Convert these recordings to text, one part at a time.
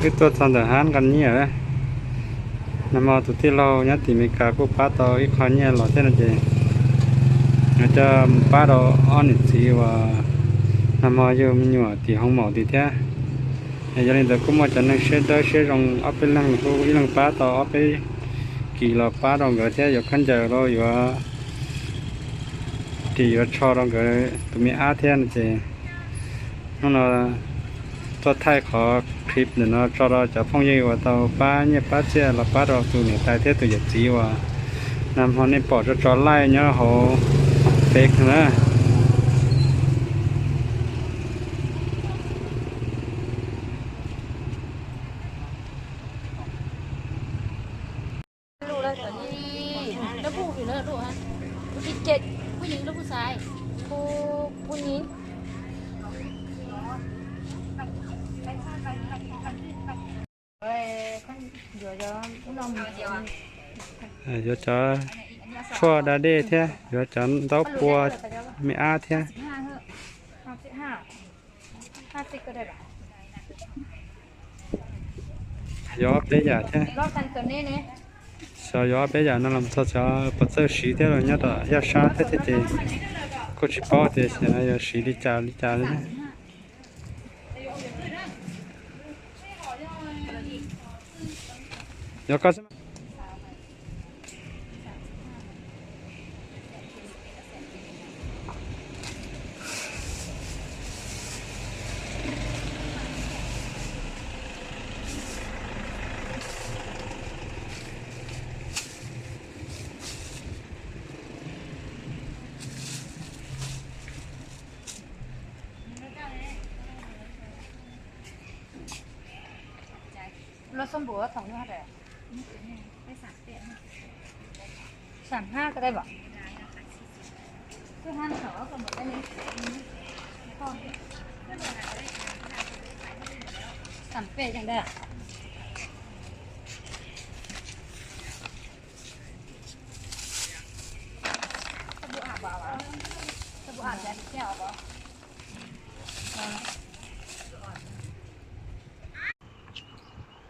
Wb tuaj txog ntawm hab nqa nyiaj lawm. Nag hmo tus tij laug nyob tim Amelikas kuj pab tau ib qho nyiaj los thiab no ces, coj mus pab rau ob niam txiv uas nag hmo yug me nyuam tim hoo maum tim thiab. Yog li ntawd kuj muaj cov neeg siab dawb siab zoo ob peb leeg, kuj ib leeg pab tau ob peb kis los pab rau nkawd thiab, yuav khaub ncaws los yuav ris yuav tsho rau nkawd tus me ab thiab no ces, hnub no tuaj thaij qhov clip ntawm no tso rau cov phooj ywg uas tau pab nyiaj pab txiaj los pab rau tus niam tais thiab tus yawm txiv uas nag hmo nej pom tso tso laij nyob hauv Facebook na. Yuav cov tshuaj da dej thiab yuav cov ntaub pua me ab thiab. Yuav ob peb yam thiab. Xyov yuav ob peb yam no los txog xyov puas txawj siv thiab los nyob tom yaj sab thiab thiab ces kuj tsis paub tias xyov yuav siv li cas li cas li. Yuav koj xwb.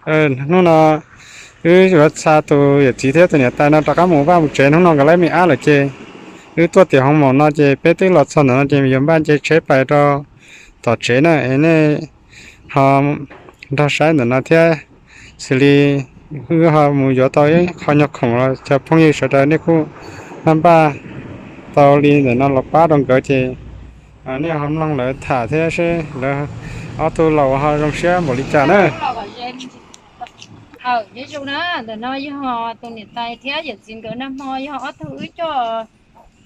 Hnub no wb yuav xa tus yawm txiv thiab tus niam tais no rov qab mus vaj mus tsev, hnub no nkawd lawv me ab lawm ces wb tuaj tim hoo maum no ces peb twb los txog ntawm no ces yuav npaj nce tsheb pais rau tom tsev na es nej ho nrog saib ntawm no thiab. Xws li wb ho mus yuav tau ib qho nyuag khoom los cov phooj ywg sawv daws nej kuj npaj npaj tau li ntawm no los pab rau nkawd ces nej ho mloog lawv tham thiab seb lawv ob tug laus ho zoo siab npaum li cas na. Nyob zoo na, ntawm no yog tus niam tais thiab yawm txiv nkawd nag hmo yog ob tug wb coj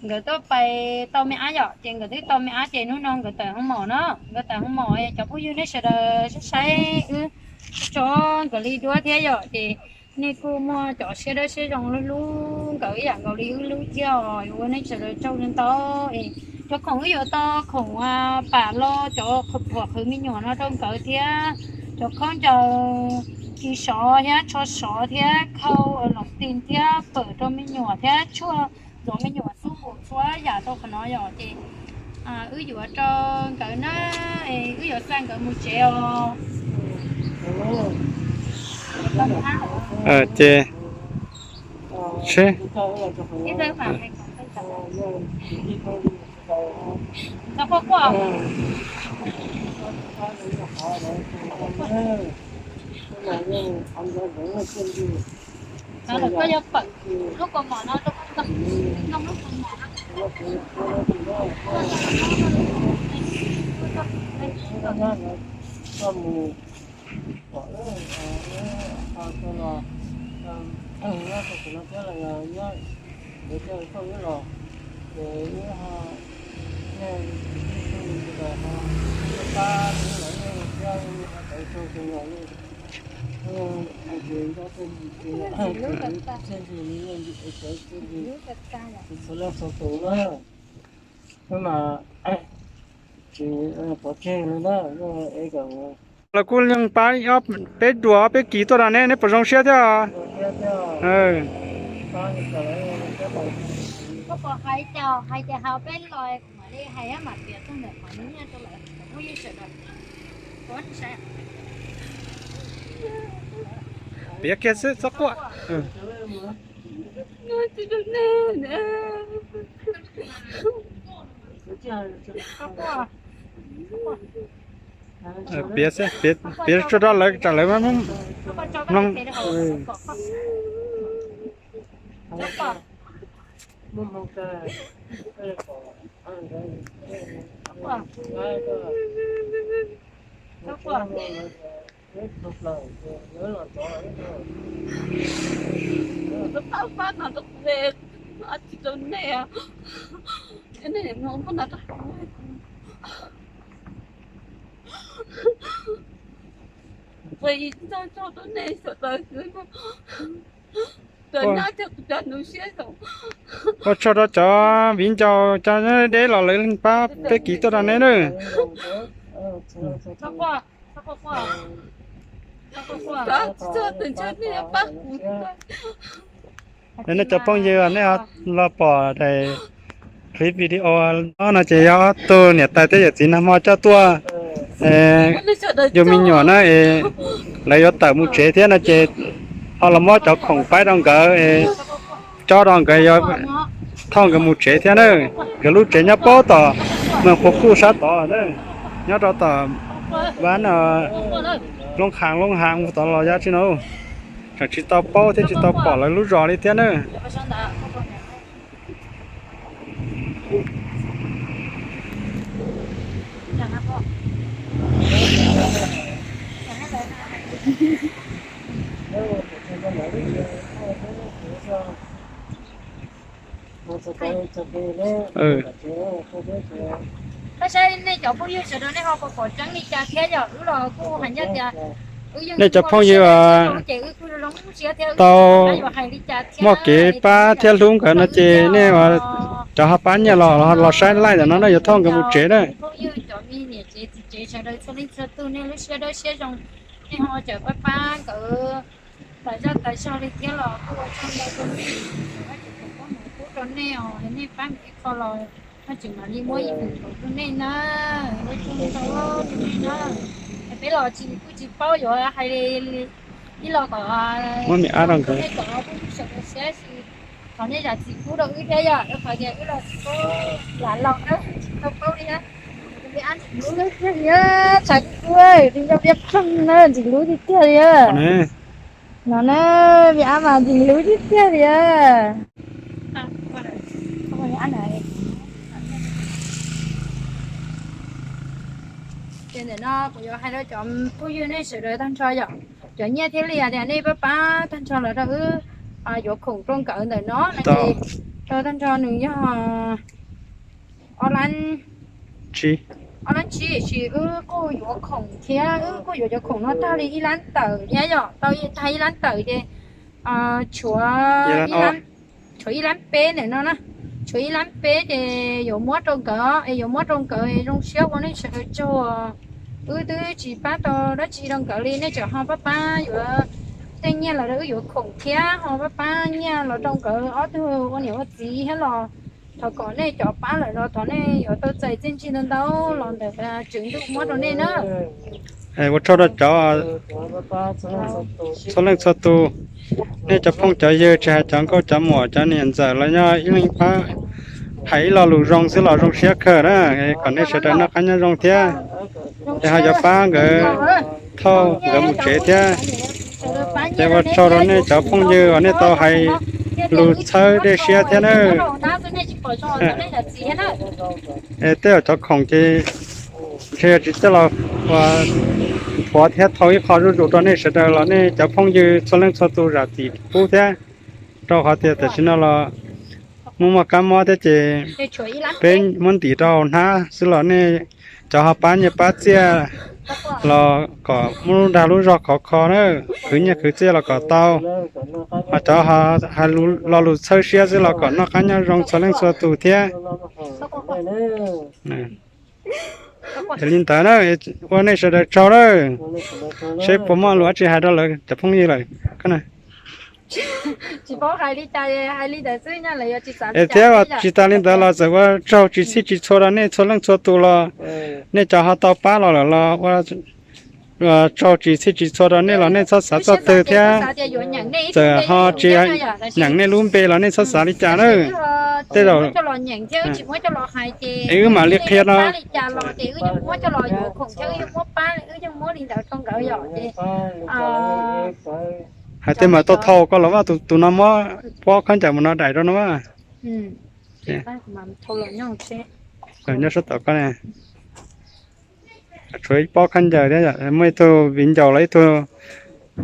nkawd tuaj pais tau me ab yom, ces nkawd twb tau me ab ces hnub no nkawd tawm hoo maum no, nkawd tawm hoo maum cov phooj ywg nej sawv daws saib saib wb tso nkawd li duab thiab yom, ces nej kuj muaj cov siab dawb siab zoo hlub hlub nkawd ib yam nkaus li wb hlub thiab os, ua nej sawv daws tsaug ntau. Cov khoom wb yuav tau khoom pam los cov khoom phuam qhwv me nyuam no rau nkawd thiab, cov khaub ncaws, kis sov thiab tsho sov thiab khau los tis thiab pawm rau me nyuam thiab tshuaj ntxuav me nyuam xub pum txhua yam rau qhov no yom, ces wb yuav rau nkawd na, wb yuav xa nkawd mus tsev os. Ces seb, koj yuav pawm lub kaus mom no rau koj, lub kaus mom no. Lawv kuj yeej pab ob peb duas ob peb kis tuaj rau neb, neb puas zoo siab thiab? Koj puas hais cas, hais tias hais peb los kuv mam li hais mam piav txog ntawm qhov nyiaj rau lawv, kuv phooj ywg sawv daws. Piav kiag xwb txhob quaj. Piav xwb, piav tsuag rau lawv tsam lawv mloog. Ua tsaug rau cov viv ncaus cov deb los lawv pab peb kiv tuaj rau neb nawb. Nej cov phooj ywg nej los pom daim clip video no ces yog ob tug niam tais thiab yawm txiv nag hmo coj tuaj yug me nyuam na, lawv yuav tawm mus tsev thiab no ces ho los muab cov khoom faib rau nkawd, cob rau nkawd yuav thauj nkawd mus tsev thiab na. Nkawd lub tsev nyob puag tom Moos Qhuav Kuj sab tod na, nyob rau tom vaj Looj Haas, Looj Haas mus tod los yog tsi no, tseem tsis tau paub thiab tsis tau pom lawv lub zos li thiab na. Tab sis nej cov phooj ywg sawv daws nej ho pom tseeb li cas thiab yog wb los kuj hais ncaj tias nej cov phooj ywg ces wb kuj zoo siab thiab, tau yuav hais li cas thiab muaj kev pab thiab hlub nkawd no ces nej cov ho pab nyiaj los los saib laij ntawm no na, yuav thauj nkawd mus tsev na. Phooj ywg cov me niam tsev txiv tsev sawv daws txhua leej txhua tus nej lub siab dawb siab zoo, nej ho cawm pab pab nkawd tas zaj tas zog li thiab los kuj ua tsaug ntau rau nej, Vajtswv foom koob hmoov pub rau nej os, nej pab mus ib qho los Vajtswv mam li muab ib feem kaum rau nej na. Ua tsaug ntau rau nej na. Peb los tsis kuj tsis paub yuav hais li, ib los kom muab me ab rau nkawd, nej kom phooj ywg sawv daws siab, thov nej zam txim pub rau wb thiab yom, rau qhov tias wb los tsis paub lam laus na, tsis tau paub li na. Vim ab ntxim hlub tiag tiag li, tshav kub kub, li ncauj liab ploog na, ntxim hlub tiag tiag li. No na, vim ab mas ntxim hlub tiag tiag li. Ces ntawm no kuv yuav hais rau cov phooj ywg nej sawv daws tag nrho yom, cov nyiaj thiab li tias nej pab pab tag nrho los rau wb yuav khoom rau nkawd ntawm no no ces rau tag nrho nws yog ob lab, ob lab tsib, sis wb kuj yuav khoom thiab, wb kuj yuav cov khoom no tag li ib lab tawm thiab yom, tau tag ib lab tawm ces tshuav, tshuav ib lab peb ntawm no na, tshuav ib lab peb ces yuav muab rau nkawd, es yuav muab rau nkawd zoo siab ua nej sawv daws tsaug. Wb twb tsis pab tau dab tsi rau nkawd li, nej tseem ho pab pab yuav tej nyiaj los rau wb yuav khoom thiab ho pab pab nyiaj los rau nkawd ob tug ua niam ua txiv thiab los thov kom nej cov pab lawm los thov nej yuav tau txais txiaj ntsig ntau ntau los ntawm tswv ntuj muab rau nej na. Ua tsaug rau cov txhua leej txhua tus, nej cov phooj cov ywg tsis hais cov nkauj cov muam cov niam ntxawm los yog ib leeg pab hais ib lo lus zoo xwb los zoo siab kawg na, kom nej sawv daws noj qab nyob zoo thiab. Es ho yuav pab nkawd thauj nkawd mus tsev thiab. Ces ua tsaug rau nej cov phooj ywg uas nej tau hais lus txhawb dej siab thiab na. Es tej zaum cov khoom ces ntshe yog tsis coj los ua thuav thiab thau ib qho zuj zus rau nej sawv daws los nej cov phooj ywg txhua leej txhua tus zam txim pub thiab, rau qhov tias tam sim no los muaj muaj kab mob thiab ces peb muab ntim rau hauv hnab xwb los nej cov ho pab nyiaj pab txiaj los kom muab lub dag lub zog khov kho na, khwv nyiaj khwv txiaj los kom tau, ho cov hais lo lus txhawb siab xwb los kom noj qab nyob zoo txhua leej txhua tus thiab. Es li ntawd na, ua nej sawv daws tsaug lawm, seb puas muaj lus dab tsi hais rau lawv cov phooj ywg lawm. Es thiab tsis tas li ntawd los txawm ua tsaug tsis txhij tsis txhua rau nej txhua leej txhua tus los nej cov ho tau pab los lawm los ua tsaug tsis txhij tsis txhua rau nej los nej txhob xav txoj twg thiab. Txawm ho tsis nyeem nej lub npe los nej txhob xav li cas na. Tej zaum es wb mam li qhia no. Hais tej mas tau thau koj los vaj tus no muab pob khaub ncaws mus no daim rau no vaj. Nyob sab tom koj ne. Tshuav ib pob khaub ncaws thiab, muaj ib tug viv ncaus los ib tug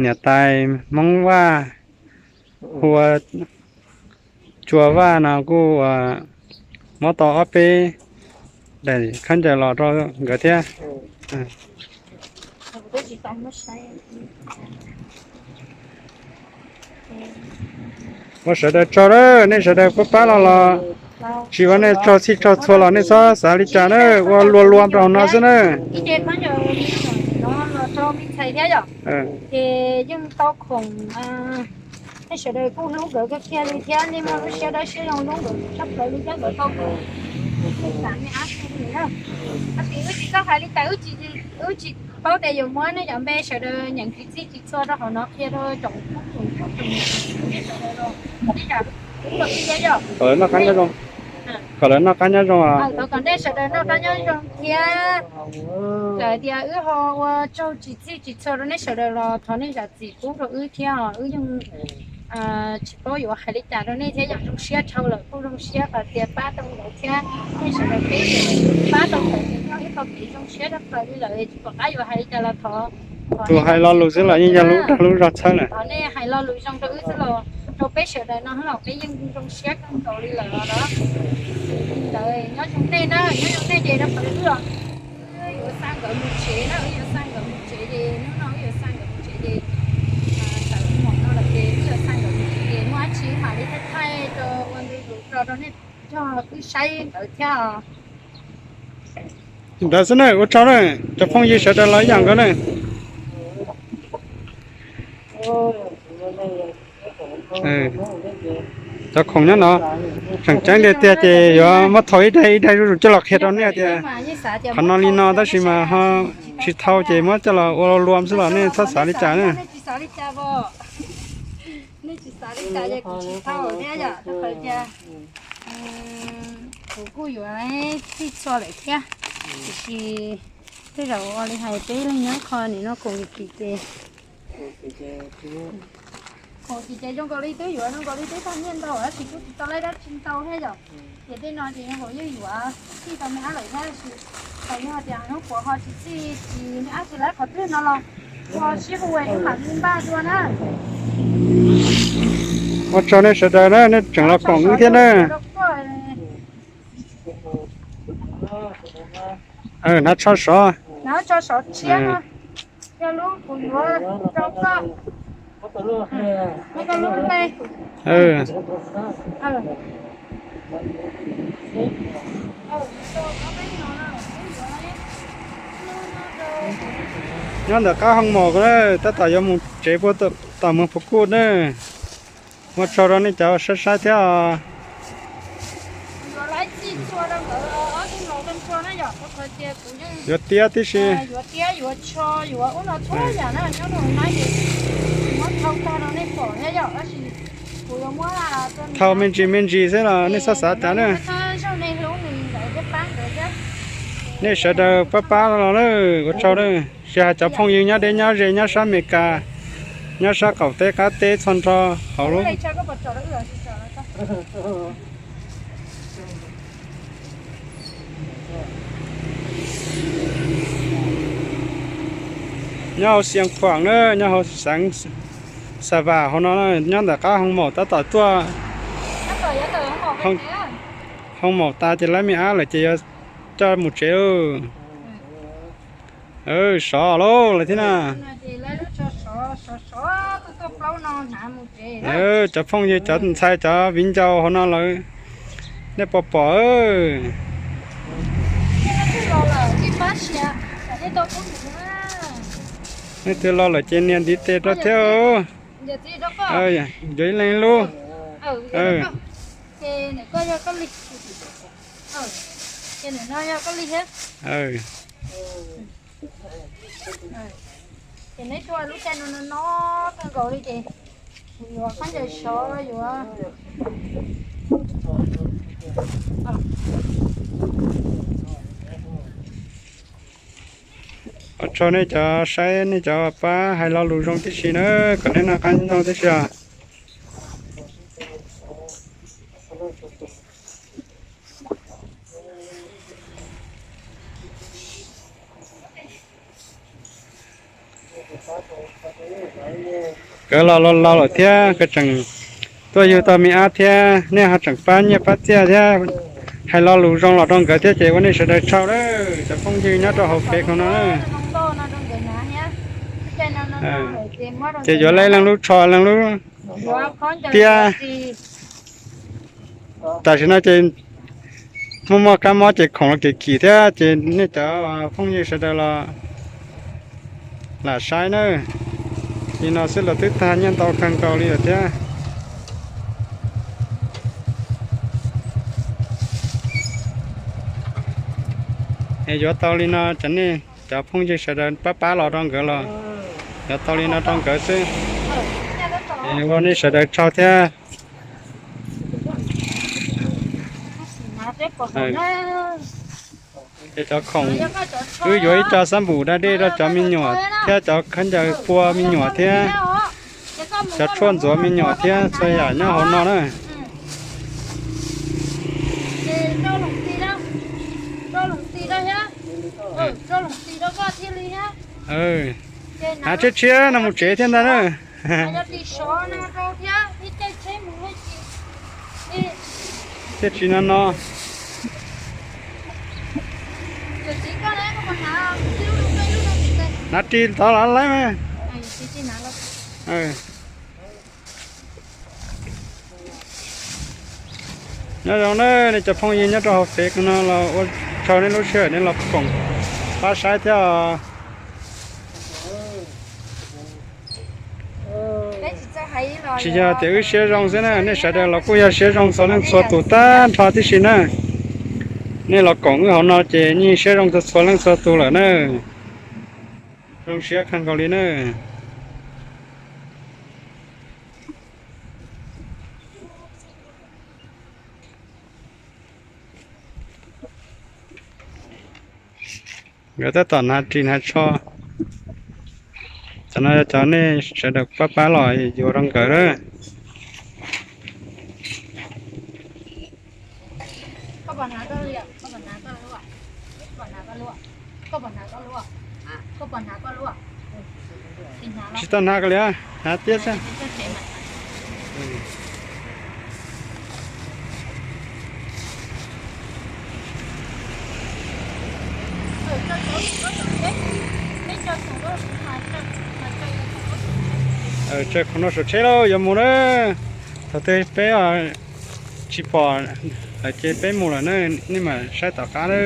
niam tais Hmoob Vaj hu ua Cua Vaj no kuj muab tau ob peb daim khaub ncaws los rau nkawd thiab. Ua sawv daws tsaug na, nej sawv daws pab pab los los tsis ua nej tsaug txhij tsaug txhua los nej txhob xav li cas na, ua luag luag rau hauv no xwb na. Ces yeej tau khoom, nej sawv daws kuj hlub nkawd kiag kiag li thiab, nej muaj lub siab dawb siab zoo hlub nkawd tshaj plaws li thiab, nkawd tau khoom nej xav nej ab li na. Tab sis wb tsis txawj hais li cas, wb tsis paub tias yuav muab nej cov npe sawv daws nyeem tsis txhij tsis txhua rau hauv no qhia rau tsoom tsoom sawv daws los nej sawv daws noj qab nyob zoo. Kom lawv noj qab nyob zoo. Thov kom nej sawv daws noj qab nyob zoo thiab. Txawm tias wb ho ua tsaug tsis txhij tsis txhua rau nej sawv daws los thov nej zam txim pub rau wb thiab os. Wb yeej tsis paub yuav hais li cas rau nej thiab, yog zoo siab dhau lawm kuj zoo siab qhov tias pab tau nkawd thiab. Nej sawv daws peb pab tau nkawd ces yog ib qho kev zoo siab rau plaws li lawm, tsis pom qab yuav hais li cas los thov. Tus hais lo lus xwb los yeej yog lub dag lub zog txhawb lawm. Thov nej hais lo lus zoo rau wb xwb los rau peb sawv daws no los peb yeej zoo siab kawg nkaus li lawm os. Ntawd nyob zoo nej na, nyob zoo nej ces rau qhov wb los wb yuav xa nkawd mus tsev na, wb yuav xa nkawd mus tsev ces hnub no wb yuav xa nkawd mus tsev ces tawm mus no lawm ces wb yuav xa nkawd mus tsev ces muaj dab tsi wb mam li thaij thaij rau ua ntu zus tso rau nej cog wb saib nkawd thiab os. Ntawd xwb na, ua tsaug na, cov phooj ywg sawv daws los ib yam nkaus na. Cov khoom nyob no tseem ceeb tiag tiag ces yuav muab thau ib daim ib daim zuj zus coj los qhia rau nej tias qhov no li no tab sis mas ho tsis thau ces muab coj los ua luam xwb los nej txhob xav li cas na. Nej tsis xav li cas ces kuv tsis thau thiab yom, rau qhov tias kuv kuj yuav txhij txhua lawm thiab, tiam sis tej zaum ua li hais peb leeg nyob qho nim no khoom kim ces, khoom kim ces zoo nkaus li twb yuav zoo nkaus li twb tag nyiaj ntau tab sis kuj tsis tau laib dab tsi ntau thiab yom. Ces tej no ces zoo nkaus yeej yuav txhij tau me ab lawm thiab, tsis tau yog tias hnub puav ho tsis txhij tsis me ab tsis laib qhov twg no los ua sib hu wb mam li npaj dua na. Ua tsaug nej sawv daws na, nej tseem los koom wb thiab na. Hnav tsho sov. Hnav tsho sov tshiab no. Yog lub kuv yuav rau koj. Muab koj lub npe. Nyob ntawm qab hoo maum na, tab tom yuav mus tsev puag tom Moos Phuv Kuj na. Ua tsaug rau nej cov saib saib thiab os. Yuav tiab tib si. Thau me ntsis me ntsis xwb los nej txhob xav tas na. Nej sawv daws pab pab los na, ua tsaug na. Tsis hais cov phooj ywg nyob deb nyob ze, nyob sab Amelikas, nyob sab qaum teb qab teb txhua nrho hauv lub nyob hauv Xia Khuam na, nyob hauv xeev Xa Vas hauv no, nyob ntawm qab hoo maum tab tom tuaj. Hoo maum tas ces laib me ab lawm ces yuav coj mus tsev lauj. Sov lauj lawm thiab na. Cov phooj ywg cov ntxhais cov viv ncaus hauv no lawm, nej puas pom? Leej twg los lawm ces nias ntiv tes rau thiab. Yuav ib leeg lub. Ces neb tuaj lub caij no no no kawg nkaus li ces yuav khaub ncaws sov yuav. Ua tsaug nej cov saib, nej cov pab hais lo lus zoo tib si na, kom nej noj qab nyob zoo tib si os. Nkawd los laus laus lawm thiab, nkawd tseem tuaj yug tau me ab thiab, nej ho tseem pab nyiaj pab txiaj thiab, hais lo lus zoo los rau nkawd thiab ces ua nej sawv daws tsaug lawm cov phooj ywg nyob rau hauv Facebook no. Ces yuav leej lub tsho leej lub tiab. Tam sim no ces muaj muaj kab mob ces khoom los kim kim thiab ces nej cov phooj ywg sawv daws los lam saib na. Li no xwb los twb tag nyiaj ntau kawg nkaus li lawm thiab. Es yuav tau li no, cov nej cov phooj ywg sawv daws pab pab los rau nkawd los yuav tau li no rau nkawd xwb. Es ua nej sawv daws tsaug thiab. Ces cov khoom wb yuav ib co xab npum da dej rau cov me nyuam thiab cov khaub ncaws pua me nyuam thiab cov tshuaj ntxuav me nyuam thiab txhua yam nyob hauv no na. Hnav tshiab tshiab no mus tsev thiab ntag na. Thiaj tsis no no. Hnav ris tod los laib mas. Nyob zoo na nej cov phooj ywg nyob rau hauv Facebook no los ua tsaug nej lub sij hawm nej los koom pab saib thiab os. Tsis yog tias wb siab zoo xwb na, nej sawv daws los kuj yog siab zoo txhua leej txhua tus tag nrho tib si na. Nej los koom wb hauv no ces yeej siab zoo txhua leej txhua tus lawm na. Zoo siab kawg nkaus li na. Nkawd tab tom hnav ris hnav tsho. Cov no yog cov nej sawv daws pab pab los yuav rau nkawd na. Tsis tau hnav ko li, hnav tiab xwb. Tsaws khoom no saum tsheb lauj, yuav mus na. Thaum twg peb tsis pom lawm ces peb mus lawm na, nej mam saib tom qab na.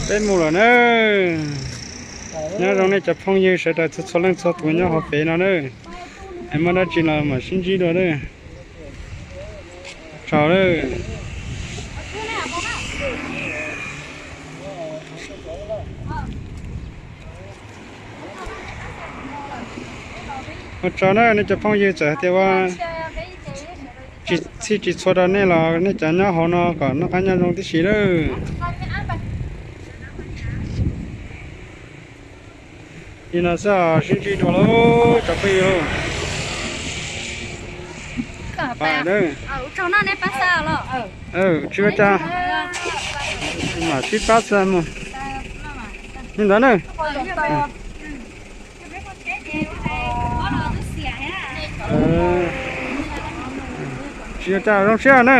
Peb mus lawm na. Nyob zoo nej cov phooj ywg sawv daws txhua txhua leej txhua tus nyob hauv pem no na. Es muaj dab tsi los mam sib ntsib dua na. Tsaug lawm. Ua tsaug na nej cov phooj ywg, txawm hais tias ua tsis txhij tsis txhua rau nej los nej cov nyob hauv no kom noj qab nyob zoo tib si lawm. Li no xwb os, sib ntsib dua lauj cov phooj ywg. Tsis ua cas, mam sib pab xa mus li ntawd na. Tsis ua cas, zoo siab na.